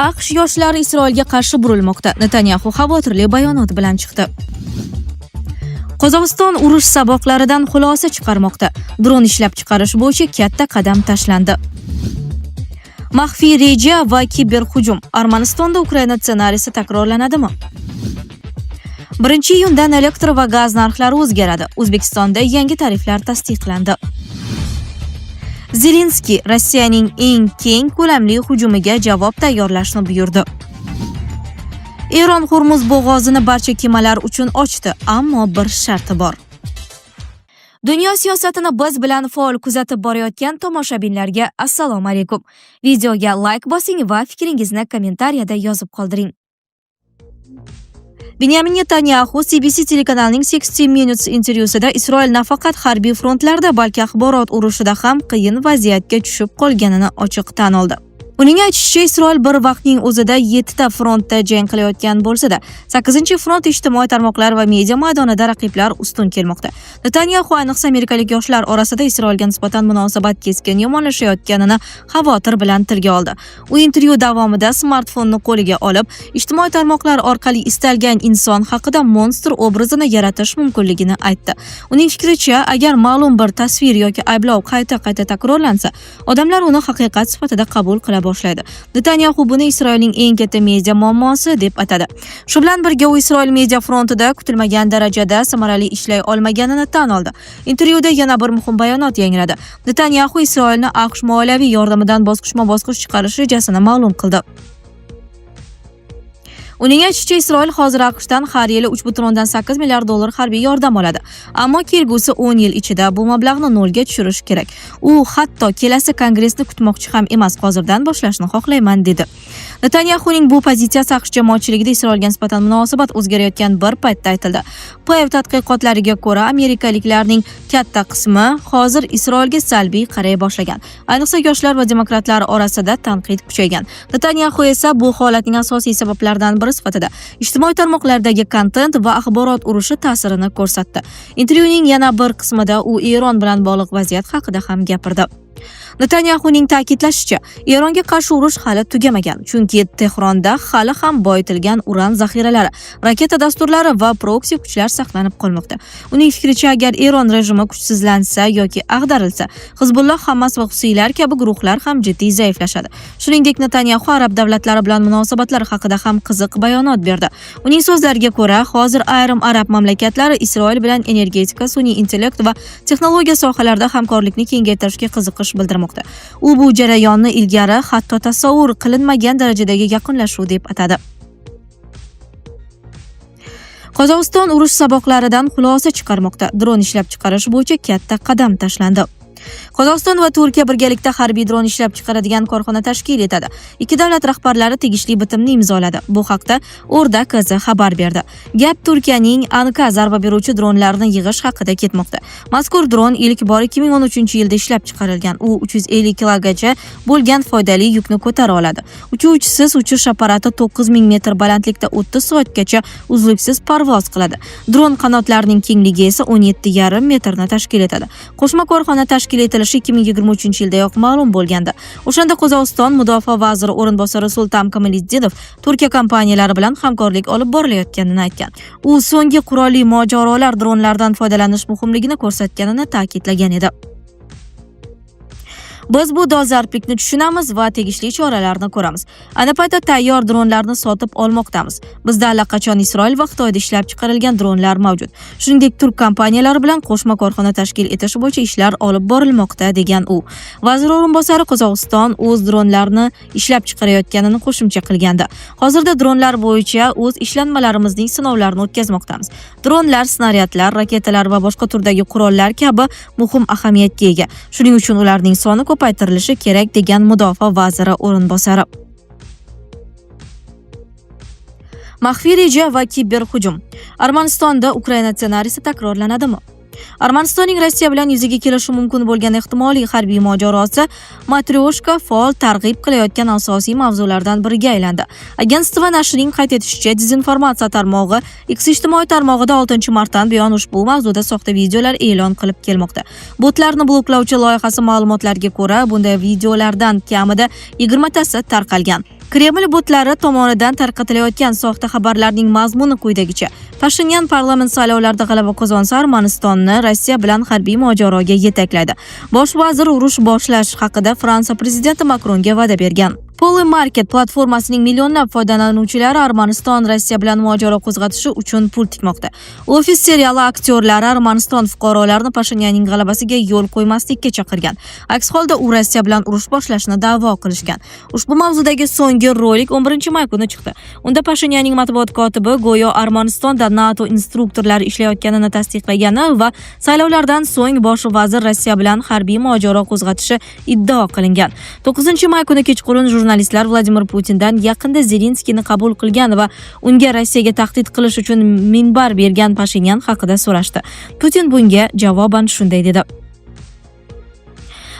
AQSh yoshlari Isroilga qarshi burilmoqda. Netanyaxu xavotirli bayonot bilan chiqdi. Qozog'iston urush saboqlaridan xulosa chiqarmoqda. Dron ishlab chiqarish bo'yicha katta qadam tashlandi. Maxfiy reja va kiberhujum. Armanistonda Ukraina ssenariysi takrorlanadimi? 1-iyundan elektr va gaz narxlari o'zgaradi. O'zbekistonda yangi tariflar tasdiqlandi. Zelenskiy Rossiyaning eng keng ko'lamli hujumiga javob tayyorlashni buyurdi. Eron Hurmuz bo'g'ozini barcha kemalar uchun ochdi, ammo bir sharti bor. Dunyo siyosatini biz bilan faol kuzatib borayotgan tomoshabinlarga assalomu alaykum. Videoga like bosing va fikringizni kommentariyada yozib qoldiring. Benyamin Netanyaxu CBS telekanalining 60 Minutes intervyusida Isroil nafaqat harbiy frontlarda, balki axborot urushida ham qiyin vaziyatga tushib qolganini ochiq tan oldi. Uning aytishicha, Isroil bir vaqtning o'zida 7 ta frontda jang qilayotgan bo'lsa-da, 8-front ijtimoiy tarmoqlar va media maydonida raqiblar ustun kelmoqda. Netanyaxu ayniqsa amerikalik yoshlar orasida Isroilga nisbatan munosabat keskin yomonlashayotganini xavotir bilan tilga oldi. U intervyu davomida smartfonni qo'liga olib, ijtimoiy tarmoqlar orqali istalgan inson haqida monstr obrazini yaratish mumkinligini aytdi. Uning fikricha, agar ma'lum bir tasvir yoki ayblov qayta-qayta takrorlansa, odamlar uni haqiqat sifatida qabul qila boshlaydi. Netanyaxu buni Isroilning eng katta media muammosi deb atadi. Shu bilan birga u Isroil media frontida kutilmagan darajada samarali ishlay olmaganini tan oldi. Intervyuda yana bir muhim bayonot yangradi. Netanyaxu Isroilni AQSh moliyaviy yordamidan bosqichma-bosqich chiqarish rejasini ma'lum qildi. Uning aytishicha, Isroil hozir AQShdan har yili 3,8 milliard dollar harbiy yordam oladi. Ammo kelgusi 10 yil ichida bu mablag'ni nolga tushirish kerak. U hatto kelasi kongressni kutmoqchi ham emas, hozirdan boshlashni xohlayman, dedi. Netanyaxuning bu pozitsiyasi AQSh jamoatchiligida Isroilga nisbatan munosabat o'zgarayotgan bir paytda aytildi. Pew tadqiqotlariga ko'ra, amerikaliklarning katta qismi hozir Isroilga salbiy qaray boshlagan. Ayniqsa yoshlar va demokratlar orasida tanqid kuchaygan. Netanyaxu esa bu holatning asosiy sabablaridan biri sifatida ijtimoiy tarmoqlardagi kontent va axborot urushi ta'sirini ko'rsatdi. Intervyuning yana bir qismida u Eron bilan bog'liq vaziyat haqida ham gapirdi. Netanyaxuning ta'kidlashicha, Eronga qarshi urush hali tugamagan, chunki Tehronda hali ham boyitilgan uran zaxiralari, raketa dasturlari va proksi kuchlar saqlanib qolmoqda. Uning fikricha, agar Eron rejimi kuchsizlansa yoki ag'darilsa, Hizbulloh, Hamas va Husiylar kabi guruhlar ham jiddiy zaiflashadi. Shuningdek, Netanyaxu arab davlatlari bilan munosabatlar haqida ham qiziq bayonot berdi. Uning so'zlariga ko'ra, hozir ayrim arab mamlakatlari Isroil bilan energetika, sun'iy intellekt va texnologiya sohalarida hamkorlikni kengaytirishga qiziqish bildirmoqda. U bu jarayonni ilgari hatto tasavvur qilinmagan darajadagi yaqinlashuv deb atadi. Qozog'iston urush saboqlaridan xulosa chiqarmoqda. Dron ishlab chiqarish bo'yicha katta qadam tashlandi. Qozog'iston va Turkiya birgalikda harbiy dron ishlab chiqaradigan korxona tashkil etadi. Ikki davlat rahbarlari tegishli bitimni imzoladi. Bu haqda O'rda KZ xabar berdi. Gap Turkiyaning Anka zarba beruvchi dronlarini yig'ish haqida ketmoqda. Mazkur dron ilk bor 2013-yilda ishlab chiqarilgan. U 350 kilogacha bo'lgan foydali yukni ko'tara oladi. Uchuvchisiz uchish apparati 9000 metr balandlikda 30 soatgacha uzluksiz parvoz qiladi. Dron qanotlarining kengligi esa 17,5 metrni tashkil etadi. Qo'shma korxona tashkil etilishi 2023-yildayoq ma'lum bo'lgandi. O'shanda Qozog'iston mudofaa vaziri o'rinbosari Sultan Kamaliddinov Turkiya kompaniyalari bilan hamkorlik olib borilayotganini aytgan. U so'nggi qurolli mojarolar dronlardan foydalanish muhimligini ko'rsatganini ta'kidlagan edi. Biz bu dolzarblikni tushunamiz va tegishli choralarni ko'ramiz. Ayni paytda tayyor dronlarni sotib olmoqdamiz. Bizda allaqachon Isroil va Xitoyda ishlab chiqarilgan dronlar mavjud. Shuningdek, turk kompaniyalari bilan qo'shma korxona tashkil etish bo'yicha ishlar olib borilmoqda, degan u. Vazir o'rinbosari Qozog'iston o'z dronlarini ishlab chiqarayotganini qo'shimcha qilgandi. Hozirda dronlar bo'yicha o'z ishlanmalarimizning sinovlarini o'tkazmoqdamiz. Dronlar, snaryadlar, raketalar va boshqa turdagi qurollar kabi muhim ahamiyatga ega. Shuning uchun ularning soni ko'paytirilishi kerak, degan mudofaa vaziri o'rinbosari. Maxfiy reja va kiberhujum. Armanistonda Ukraina ssenariysi takrorlanadimi? Armanistonning Rossiya bilan yuzaga kelishi mumkin bo'lgan ehtimoliy harbiy mojarosi Matryoshka faol targ'ib qilayotgan asosiy mavzulardan biriga aylandi. Agentstvo nashrining qayd etishicha, dezinformatsiya tarmog'i X ijtimoiy tarmog'ida 6-martdan buyon ushbu mavzuda soxta videolar e'lon qilib kelmoqda. Botlarni bloklovchi loyihasi ma'lumotlariga ko'ra, bunday videolardan kamida 20 tasi tarqalgan. Kreml botlari tomonidan tarqatilayotgan soxta xabarlarning mazmuni quyidagicha: Pashinyan parlament saylovlarida g'alaba qozonsa, Armanistonni Rossiya bilan harbiy mojaroga yetaklaydi. Bosh vazir urush boshlash haqida Fransiya prezidenti Makronga va'da bergan. Polymarket platformasining millionlab foydalanuvchilari Armaniston Rossiya bilan mojaro qo'zg'atishi uchun pul tikmoqda. Ofis seriali aktyorlari Armaniston fuqarolarini Pashinyanning g'alabasiga yo'l qo'ymaslikka chaqirgan. Aks holda u Rossiya bilan urush boshlashini da'vo qilishgan. Ushbu mavzudagi so'nggi rolik 11-may kuni chiqdi. Unda Pashinyanning matbuot kotibi go'yo Armanistonda NATO instruktorlari ishlayotganini tasdiqlagani va saylovlardan so'ng bosh vazir Rossiya bilan harbiy mojaro qo'zg'atishi iddao qilingan. 9-may kuni kechqurun jurnalistlar Vladimir Putindan yaqinda Zelenskiyni qabul qilgan va unga Rossiyaga tahdid qilish uchun minbar bergan Pashinyan haqida so'rashdi. Putin bunga javoban shunday dedi: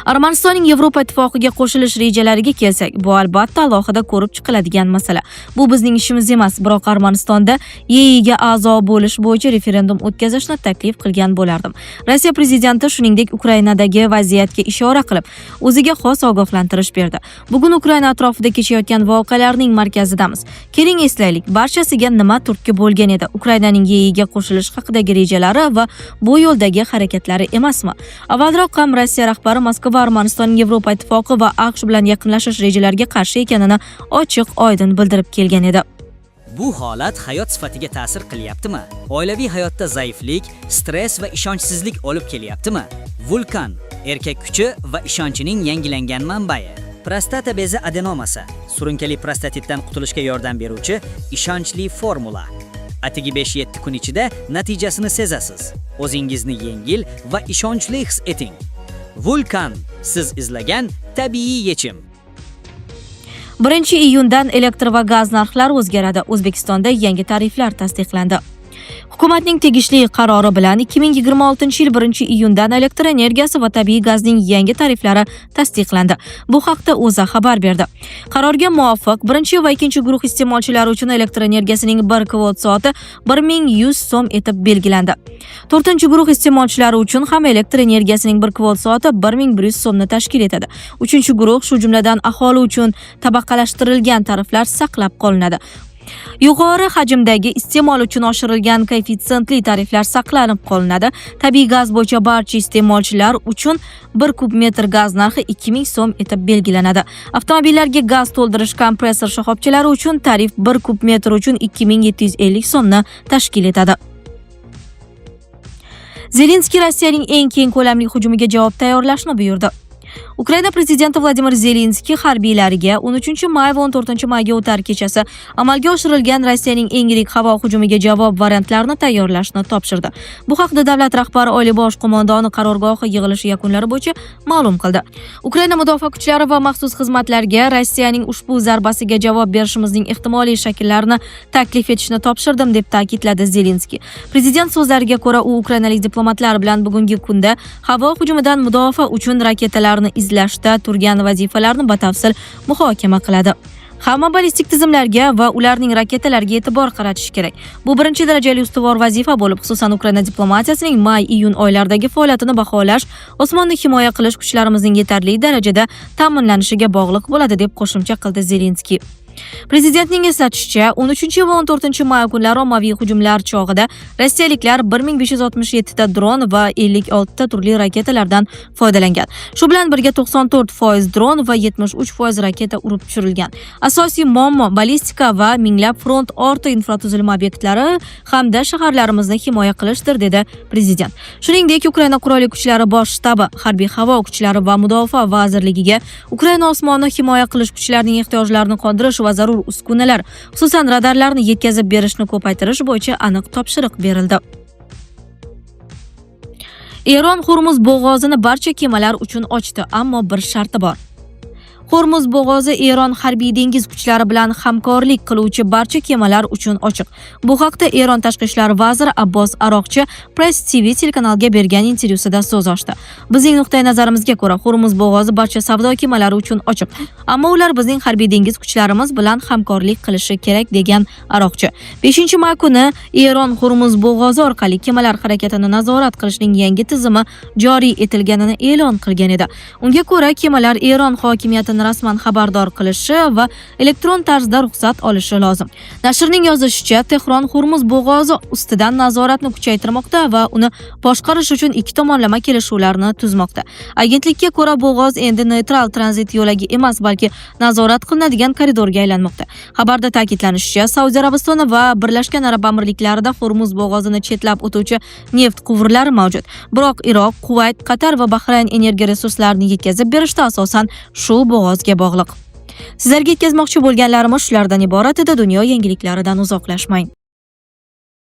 Armanistonning Yevropa Ittifoqiga qo'shilish rejalariga kelsak, bu albatta alohida ko'rib chiqiladigan masala. Bu bizning ishimiz emas, biroq Armanistonda YeIga a'zo bo'lish bo'yicha referendum o'tkazishni taklif qilgan bo'lardim. Rossiya prezidenti shuningdek Ukrainadagi vaziyatga ishora qilib, o'ziga xos ogohlantirish berdi. Bugun Ukraina atrofida kechayotgan voqealarning markazidamiz. Keling eslaylik, barchasiga nima turtki bo'lgan edi? Ukrainaning YeIga qo'shilish haqidagi rejalari va bu yo'ldagi harakatlari emasmi? Avvalroq ham Rossiya rahbari Moskva Armanistonning Yevropa Ittifoqi va AQSh bilan yaqinlashish rejalariga qarshi ekanini ochiq oydin bildirib kelgan edi. Bu holat hayot sifatiga ta'sir qilyaptimi? Oilaviy hayotda zaiflik, stress va ishonchsizlik olib kelyaptimi? Vulkan erkak kuchi va ishonchining yangilangan manbai. Prostata bezi adenomasi, surunkali prostatitdan qutulishga yordam beruvchi ishonchli formula. Atigi 5-7 kun ichida natijasini sezasiz. O'zingizni yengil va ishonchli his eting. Vulkan, siz izlagan tabiiy yechim. 1-iyundan elektr va gaz narxlari o'zgaradi. O'zbekistonda yangi tariflar tasdiqlandi. Hukumatning tegishli qarori bilan 2026-yil 1-iyundan elektr energiyasi va tabiiy gazning yangi tariflari tasdiqlandi. Bu haqda O'zA xabar berdi. Qarorga muvofiq, birinchi va ikkinchi guruh iste'molchilari uchun elektr energiyasining 1 kilovat soati 1100 so'm etib belgilandi. To'rtinchi guruh iste'molchilari uchun ham elektr energiyasining 1 kilovat soati 1100 so'mni tashkil etadi. Uchinchi guruh, shu jumladan aholi uchun tabaqalashtirilgan tariflar saqlab qolinadi. Yuqori hajmdagi iste'mol uchun oshirilgan koeffitsiyentli tariflar saqlanib qolinadi. Tabiiy gaz bo'yicha barcha iste'molchilar uchun 1 kub metr gaz narxi 2000 so'm etib belgilanadi. Avtomobillarga gaz to'ldirish kompressor shoxobchalari uchun tarif 1 kub metr uchun 2750 so'mni tashkil etadi. Zelenskiy Rossiyaning eng keng ko'lamli hujumiga javob tayyorlashni buyurdi. Ukraina prezidenti Vladimir Zelenskiy harbiylariga 13 may va 14 mayga o'tar kechasi amalga oshirilgan Rossiyaning eng yirik havo hujumiga javob variantlarini tayyorlashni topshirdi. Bu haqda davlat rahbari Oliy bosh qo'mondoni qarorgohi yig'ilishi yakunlari bo'yicha ma'lum qildi. Ukraina mudofaa kuchlari va maxsus xizmatlarga Rossiyaning ushbu zarbasiga javob berishimizning ehtimoliy shakllarini taklif etishni topshirdim, deb ta'kidladi Zelenskiy. Prezident so'zlariga ko'ra, u ukrainalik diplomatlar bilan bugungi kunda havo hujumidan mudofaa uchun raketalarni izlashda turgan vazifalarni batafsil muhokama qiladi. Hamma ballistik tizimlarga va ularning raketalariga e'tibor qaratish kerak. Bu birinchi darajali ustuvor vazifa bo'lib, xususan Ukraina diplomatiyasining may-iyun oylaridagi faoliyatini baholash osmonni himoya qilish kuchlarimizning yetarli darajada ta'minlanishiga bog'liq bo'ladi, deb qo'shimcha qildi Zelenskiy. Prezidentning eslatishicha, 13 va 14 may kunlari ommaviy hujumlar chog'ida rossiyaliklar 1567 ta dron va 56 ta turli raketalardan foydalangan. Shu bilan birga 94% dron va 73% raketa urib tushirilgan. Asosiy muammo ballistika va minglab front orti infratuzilma obyektlari hamda shaharlarimizni himoya qilishdir, dedi prezident. Shuningdek, Ukraina Qurolli Kuchlari Bosh shtabi, Harbiy havo kuchlari va Mudofaa vazirligiga Ukraina osmonini himoya qilish kuchlarining ehtiyojlarini qondirish va zarur uskunalar, xususan radarlarni yetkazib berishni ko'paytirish bo'yicha aniq topshiriq berildi. Eron Hurmuz bo'g'ozini barcha kemalar uchun ochdi, ammo bir sharti bor. Hormuz bo'g'ozi Eron harbiy dengiz kuchlari bilan hamkorlik qiluvchi barcha kemalar uchun ochiq. Bu haqda Eron tashqi ishlar vaziri Abbos Aroqchi Press TV telekanaliga bergan intervyusida so'z ochdi. Bizning nuqtai nazarimizga ko'ra, Hormuz bo'g'ozi barcha savdo kemalari uchun ochiq. Ammo ular bizning harbiy dengiz kuchlarimiz bilan hamkorlik qilishi kerak, degan Aroqchi. 5-may kuni Eron Hormuz bo'g'ozi orqali kemalar harakatini nazorat qilishning yangi tizimi joriy etilganini e'lon qilgan edi. Unga ko'ra, kemalar Eron hokimiyatini rasman xabardor qilishi va elektron tarzda ruxsat olishi lozim. Nashrning yozishicha, Tehron Hormuz bo'g'ozi ustidan nazoratni kuchaytirmoqda va uni boshqarish uchun ikki tomonlama kelishuvlarni tuzmoqda. Agentlikka ko'ra, bo'g'oz endi neytral tranzit yo'lagi emas, balki nazorat qilinadigan koridorga aylanmoqda. Xabarda ta'kidlanishicha, Saudiya Arabistoni va Birlashgan Arab Amirliklarida Hormuz bo'g'ozini chetlab o'tuvchi neft quvurlari mavjud. Biroq Iroq, Kuvayt, Qatar va Bahrayn energiya resurslarini yetkazib berishda asosan shu bo'g'ozga bog'liq. Sizlarga yetkazmoqchi bo'lganlarimiz shulardan iborat edi. Dunyo yangiliklaridan uzoqlashmang.